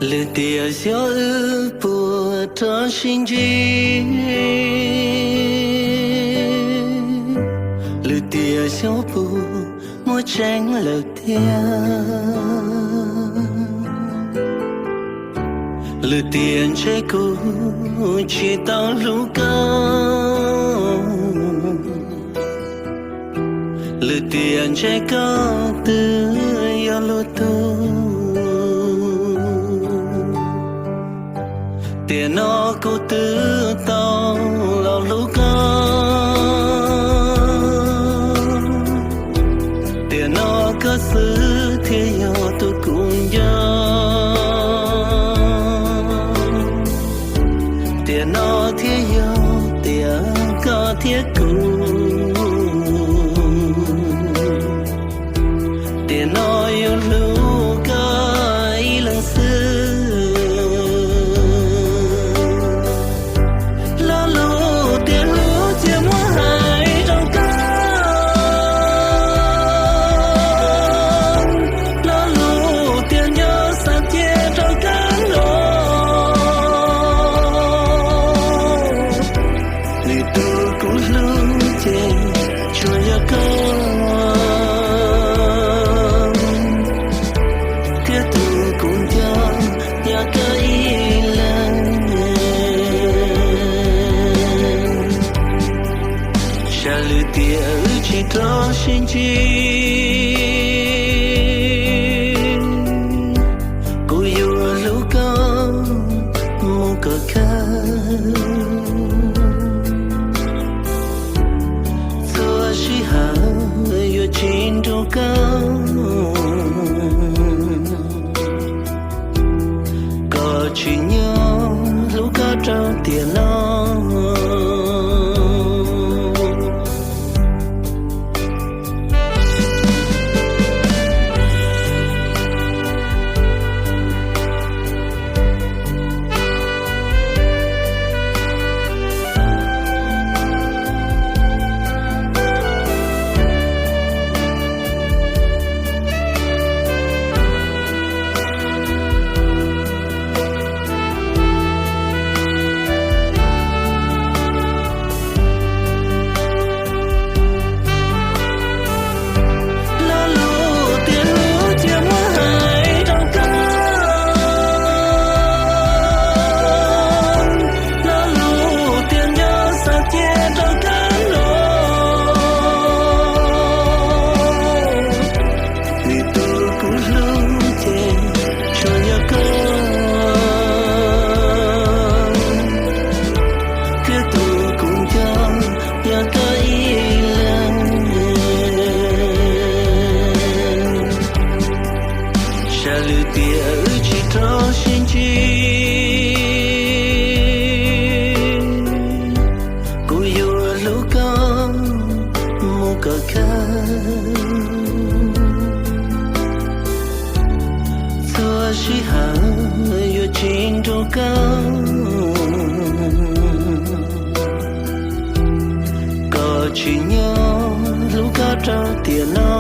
Lwm tiam xyov wb puas rov sib ntsib, lwm tiam xyov puas muaj tseeb lawm thiab, lwm tiam ntshe kuv tsis tau hlub koj, lwm tiam ntshe koj twb yog lwm tus. Tiam no kuv twb tau los hlub koj, tiam no koj xwb thiaj yog tus kuv nco. Tiam no thiaj yog tiam koj thiab kuv, tiam no yuav hlub koj ib leeg xwb. Lo lus tias hlub cia muab hais rau koj, lo lus tias nco xav cia rau koj los, vim tus kuv hlub ces tsuas yog koj, thiab tus kuv nco yog koj ib leeg. Xav lwm tiam wb tsis rov sib ntsib, kuv yuav hlub koj mus kom khawb, txhua sij hawm yuav tsis nrug koj, kom tsim nyog hlub koj rau tiam no. Lo lus tias hlub cia muab hais rau koj, lo lus tias nco xav cia rau koj los, vim tus kuv hlub ces tsuas yog koj, thiab tus kuv nco yog koj ib leeg. Xav lwm tiam wb tsis rov sib ntsib, kuv yuav hlub koj mus kom khawb, txhua sij hawm yuav tsis nrug koj, kom tsim nyog hlub koj rau tiam no.